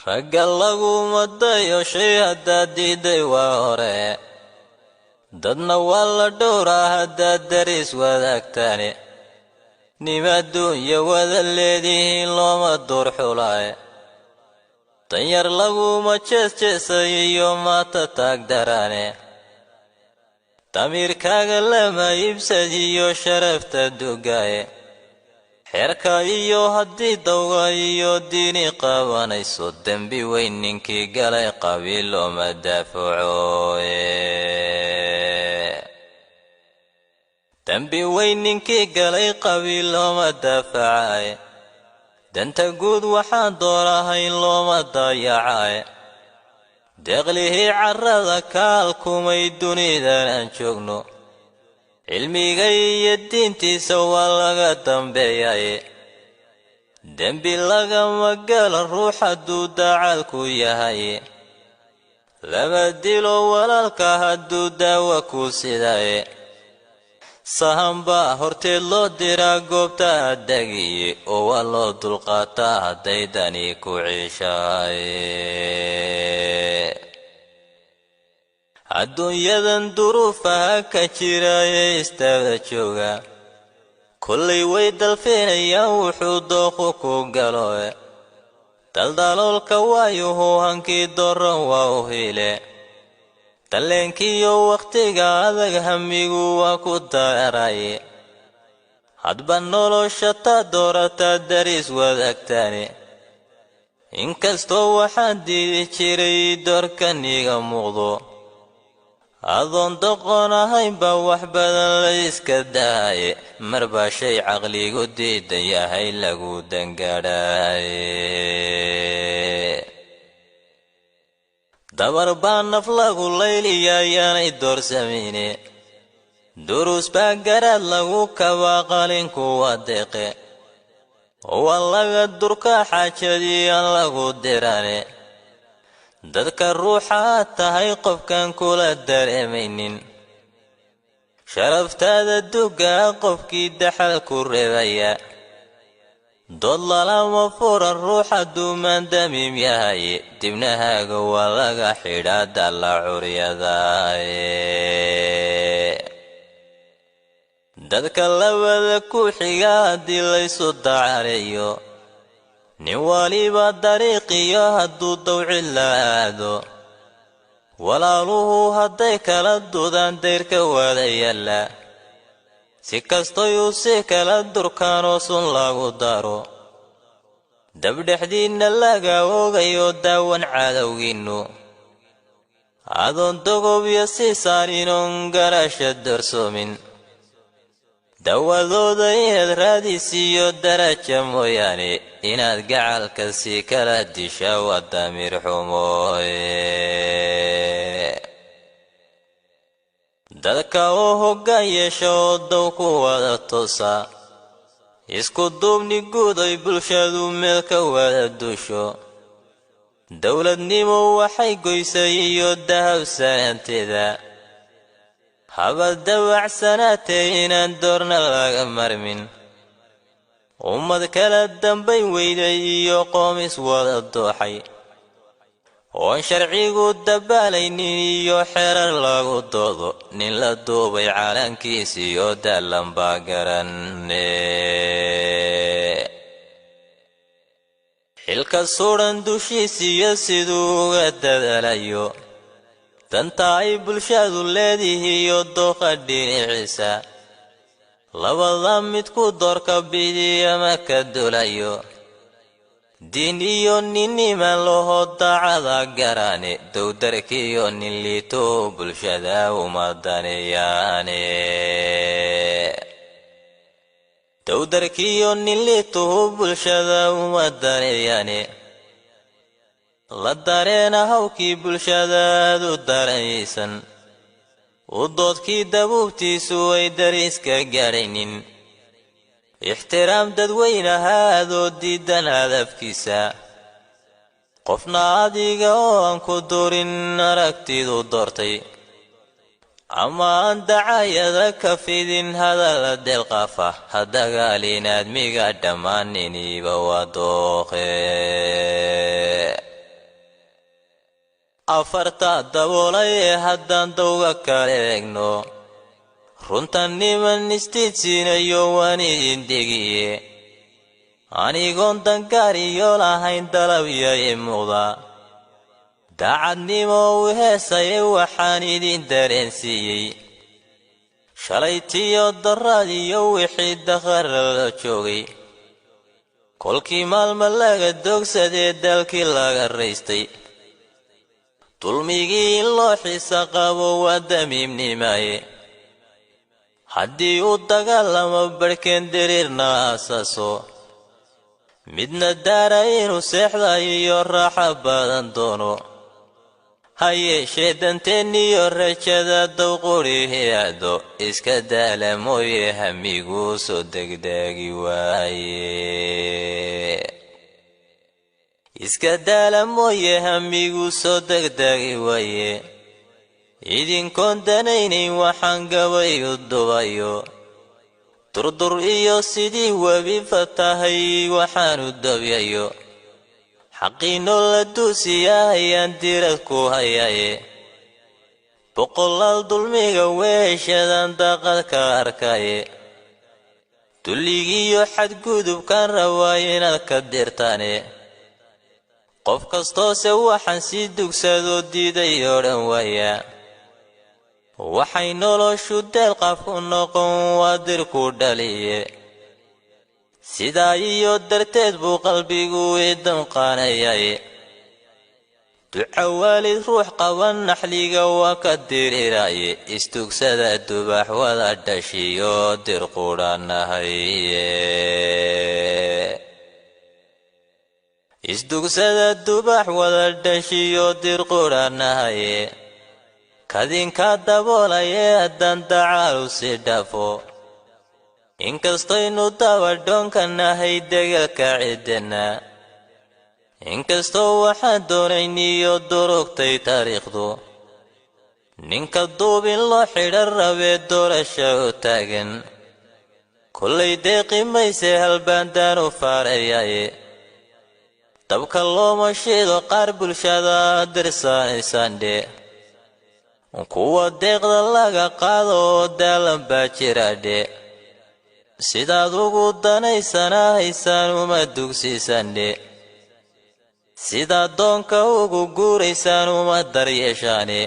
Ragga laguma dayo shay haddaad diiday waa hore, dadna waa la dhowraa haddaad daris wadaagtaane. Nimaduunya wada leedihiin looma duur xulaaye, danyar laguma jeesjeesay iyo maata taag daraane. Damiirkaaga lama iibsadiyo sharafta dugaaye, xeerka iyo haddii dawga iyo diini qabanayso, dembi weyn ninkii galay qabiil looma daafacoye. Dembi weyn ninkii galay qabiil looma daafacaye, danta guud waxaan doorahayn looma dayacaye. Deeqlihii carrada kaalkumay dunidan aan joogno, cilmiga iyo diintiisa waa laga dambeeyaye. Dembi lagama galo ruux hadduu dacaalku yahay, lama dilo walaalka hadduu daawa ku sidaye. Sahan baa horteed loo diraa goobta degiye, oo waa loo dulqaataa hadday dani ku ciishaaye. Adduunyadan duruufaha ka jiraye istaada jooga, kollay way dalfinayaan wuxuu dooqu ku galo. Daldaloolka waayuhu hankii dooran waa u hile, dalleenkiyo wakhtiga adag hamigu waa ku daaraye. Hadba nolosha taa doorataa dariis wadaagtaane, inkastoo waxaan diidi jiray doorkaniga muuqdo, adoon doqon ahayn baa wax badan la iska daaye. Marbaa shay caqligu diidan yahay lagu dangadhaaye. Dabar baa naf lagu layliyaa yaanay doorsamayne, duruus baa garaad lagu kabaa qalinku waa deeqe, waa laga durkaa xaajadii aan lagu dirane. Dadka ruuxaad tahay qofkaan kula dareemaynin, sharaftaada dugaa qofkii daxal ku reebaya. Dood lalama furan ruux hadduu maandamiim yahay, dibnahaaga waa laga xidhaa dalla curyadaaye. Dadka labada ku xiga haddii laysu dacareeyo, nin waliba dariiqiyo hadduu dawcid la aado, walaaluhu hadday kala dudaan dayrka wada yaalla, si kastoyuu si kala durkaanoo sun lagu daro, dabdhexdiinna laga ogayo daawan cadowgiinnu, adoon dogobyo sii saarinon garasha dorsoomin, dawadooda inaad raadisiiyo daraja mooyaane, inaad gacalka sii kala disha waa damiir xumooye. Dadka oo hoggaan yeesha oo dow ku wada toosa, isku duubni guud ay bulshadu meel ka wada duusho, dowladnimo waxay goysay iyo dahab sanaanteeda, haba dawacsanaatee inaan doorna laga marmin. Ummad kala dambayn weyday iyo qoomis wada dooxay oon sharcigu dabaalaynin iyo xerar lagu doodo, nin la duubay calankiisiyo daalan baa garanne. Xilka sudan dushiisiyo siduu uga dadaalayo danta ay bulshadu leedihiiyo dooqa dhinaciisa, labada mid ku doorka bidiyama ka dulayo. Diin iyo ninniman laho daacada garane, dowdarkiyo nin liito bulshada uma daneeyaane. Dowdarkiyo nin liituhu bulshada uma daneeyaane. La dareena hawkii bulshadaadu daraysan, u doodkii dabuubtiisu ay dariiska gaadhaynin, ixtiraam dadweynahaadoo diidan hadafkiisa. Qofna adiga oo aan ku durin aragtidu doortay, ama aan dacayada ka fidin hadalla deelqaafa, ha dagaalin aadmiga dhammaaniniba waa dooqe. Afarta daboolay ee haddaan dawga kala eegno, runta niman istiidsiinayo waan idin degiye. Anigoon dangaar iyo lahayn dalab iyo i muuqda, daacadnimo u heesaye waxaan idin dareensiiyey shalaytiyo daraad iyo wixii dakhara la joogay. Kolkii maalma laga doogsadee dalkii laga raystay, dulmigii in loo xiisa qabo waa damiimnimaye. Haddii uu dagaalamo barhkeen diriirna aasaso, midna daara inuu seexda iyo raaxo badan doono, ha yeeshee danteenniyo rajada dawqurihi aado iska daala mooye, hamiguu soo degdegi waaye. Iska daala mooye, hamiguu soo degdegi waaye. Idinkoon danaynayn waxaan gabay u dubayo, durdur iyo sidii webi fatahay waxaanu dabyayo, xaqiinoo la duusiyaa hayaan dirad ku hayaye. Boqolaal dulmiga weeshadan daaqad ka arkaye, dulligiiyo xadgudubkaan rabaa inaad ka dirtaane. Qof kastoose waxaan sii dugsadoo diiday odhan waaya, waxay noloshu deelqaaf ku noqon waa dirku dhaliye. Sidaa iyo darteed buu qalbigu i damqaanayaye. Duco waalid ruux qaban naxliga waa ka diriraaye. Istugsada dubax wada dhashiyo dir qudhanahaye. Isdugsada dubax wada dhashiyo dir qudhanahaye. Kadinka daboolaye haddaan dacaalu si dhaafo, inkastaynu dabadhoonka nahay degalka ciddeenna, inkastoo waxaan doonayniyo durugtay taariikhdu, ninka duubin loo xidhan rabee doorasha u taagan kollay deeqi mayse halbaandaan u faarayaye. Dabka looma shiido qaar bulshada dirsanaysaandhe, kuwa deeqda laga qaado oo daalan baa jiradhe. Sidaad ugu danaysanahaysaan uma dugsiisandhe, sidaad doonka ugu guuraysaan uma daryeeshaane.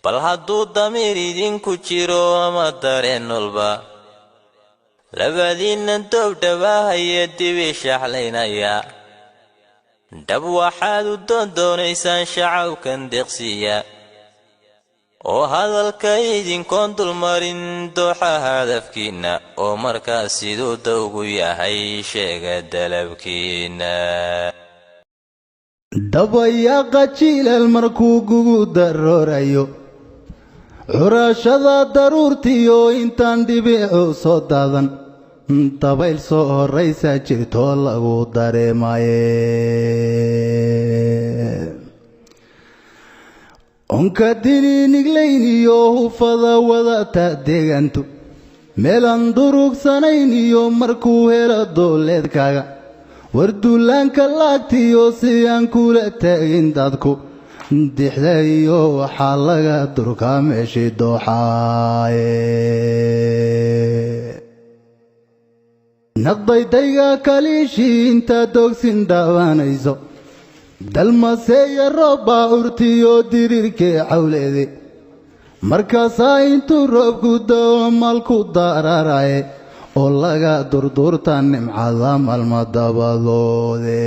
Bal hadduu damiir idinku jiro ama dareen nolba, labadiinnan doob dhawaahaya dibi shaxlaynaya, dhab waxaad u doondoonaysaan shacabkan deeqsiya oo hadalka idinkoon dulmarin dooxa hadafkiinna, oo markaas siduu dawgu yahay sheega dalabkiinna. Dabayaaqa jiilal markuu gugu daroorayo, curashada daruurtiyo intaan dhibicu soo daadan, dabayl soo horraysa jirtoo lagu dareemaye. Onka diniiniglayn iyo hufada wadata deegaantu meelaan durugsanayn iyo markuu helo dooleedkaaga, warduulaanka laagtiyo si aan kula taagin dadku dixda iyo waxaa laga durkaa meeshii dooxaaye. Naqdaydayga kaliishii intaad doogsin dhaawanayso, dalmaseeya roobbaa urtiyo diriirkee cawleede. Markaasaa intuu roobku dao malku dararaye oo laga durduurta nimcada malma dabadoode.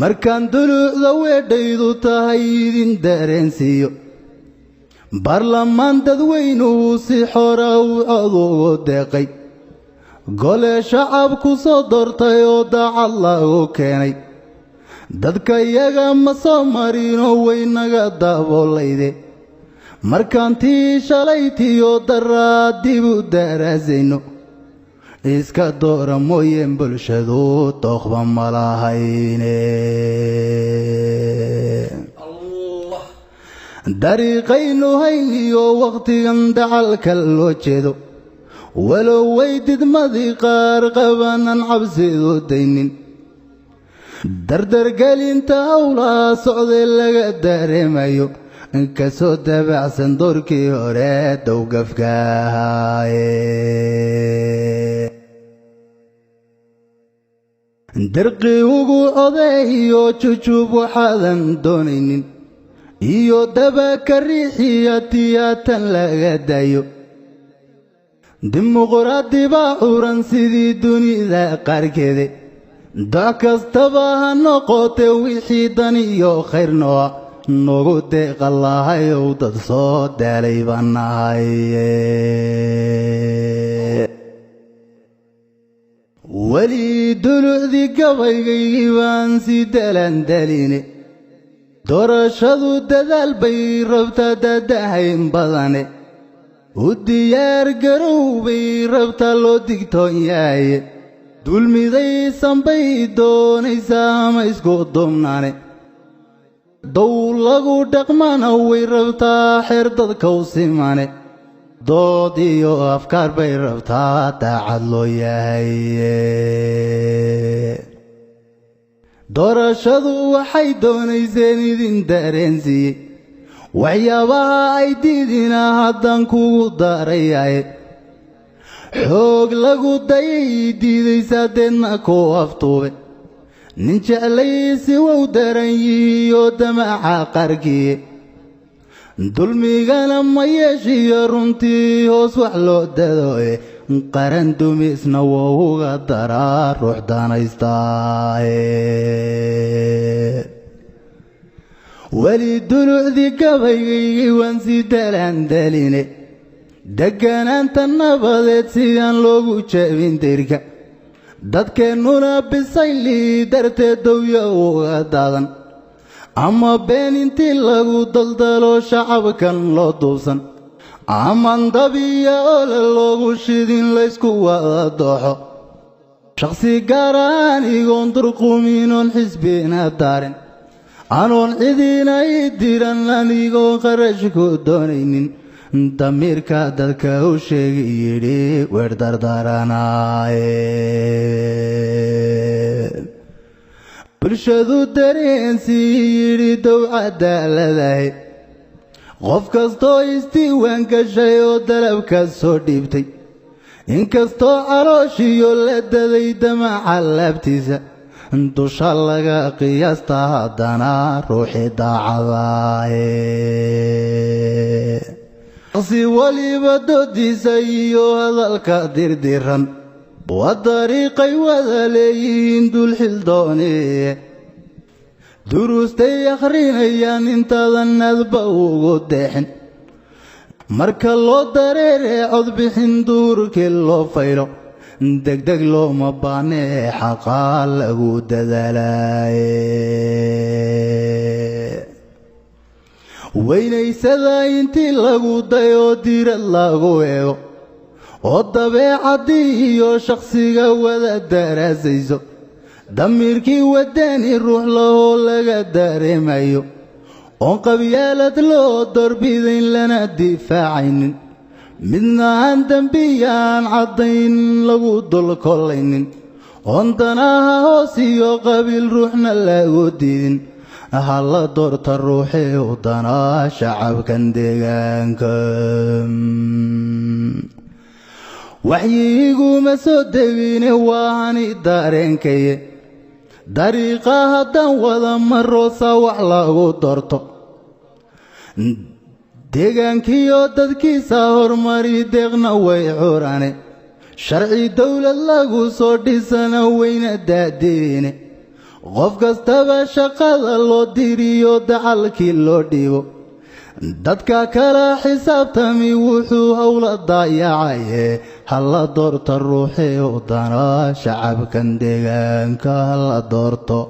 Markaan duluucda weedhaydu tahay idin dareensiiyo, baarlamaan dadweynuhu si xora u cod ugu deeqay, gole shacabku soo doortay oo daacad lagu keenay, dadka iyaga ma soo marinoo waynaga daboolayde. Markaan tii shalaytiyo daraa dib u daraasayno, iska doora mooyeen bulshadu dooqba ma lahayne. Dariiqaynu hayn iyo wakhtigan dacalka loo jeedo, walow way didmadii qaar qabanaan cabsidu daynin. Dardargelinta howlaha socday laga dareemayo, inkasoo dabacsan doorkii hore dowgafka ahaaye. Dirqi ugu odeeyo jujub waxaadan doonaynin iyo daba ka riixiya tiyaatan laga dayo. Dimuqraadi baa curan sidii dunida qaarkeede, doc kastaba ha noqote wixii dan iyo khayr nooa noogu deeqa lahayow, dad soo daalay baan nahay. Weli dulucdii gabaygaygii baan sii dalandaline, doorashadu dadaal bay rabtaa dadahayn badane, u diyaar garow bay rabtaa loo digtoon yahaye, dulmidaysan bay doonaysaa ama isku dumnaane, dow lagu dhaqmana way rabtaa xeer dadka u simane, dood iyo afkaar bay rabtaa daacad loo yahay. Doorashadu waxay doonayseen idin dareensiiyey, waxyaabaha ay diidina haddaan kugu darayaye, xoog lagu dayay diidaysaa deedna ku aftuube, nin jeclaysi wow daran yihiyo damaca qarkiye, dulmigana ma yeeshiyo runtii hoos wax loo dadooye, qaran dumisna wou uga daraa ruux danaystaaye. Weli dulucdii gabaygaygii waan sii dalandaline, deganaanta nabadeed sidaan loogu jebin dirka, dadkeennuna bisaylii darteed dowya uga daadan, ama been intii lagu daldalo shacabkan loo duubsan, aman dabiya ole loogu shidin laysku wada dooxo, shakhsi gaar anigoon durqumiinoon xisbina daarin, anoon cidina i diran, anigoon qarash ku doonaynin, damiirka dadka u sheegi yidhi weer dardaranaaye. Bulshadu dareensii yidhi dow cadaaladahay, qof kastoo isdiiwaan gashay oo dalabka soo dhiibtay, inkastoo calooshiyo la daday damaca laabtiisa, dusha laga qiyaasta haddana ruuxii daacadaaye. Shaqsi weliba doodiisa iyo hadalka dirdiran waa dariiqay wada leeyihiin dulxildooniye, duruustay akhrinayaan intaadan adba ugu deexin, marka loo dareeree codbixin duurkii loo faylo, degdeg looma baanee xaqaa lagu dadaalaaye. Weynaysada intii lagu dayo diirad lagu eego oo dabeecaddii iyo shakhsiga wada daraasayso, damiirkii wadani ruux lahoo laga dareemayo, oon qabyaalad loo doorbidayn lana difaacaynin, midna aan dembiyaan caddayn lagu dul kollaynin, oon danaha hoos iyo qabiil ruuxna lagu diidin, hala doorta ruuxii u danaa shacabkan deegaanka. Waxyiiguma soo degine waa hani dareenkaye, dariiqa haddaan wada maroosa wax lagu doorto, deegaankiyo dadkiisa horumari deeqna way curane, sharci dowlad lagu soo dhisana weyna daadiine, qof kastaba shaqada loo diriyo dacalkii loo dhiibo, dadka kala xisaabtami wuxuu howla daayacaye, hala doorto ruuxii u danaa shacabkan deegaanka, hala doorto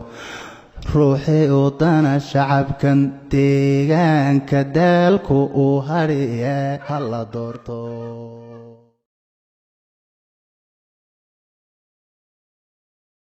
ruuxii u dana shacabkan deegaanka, daalku uu hadhiye hala doorto.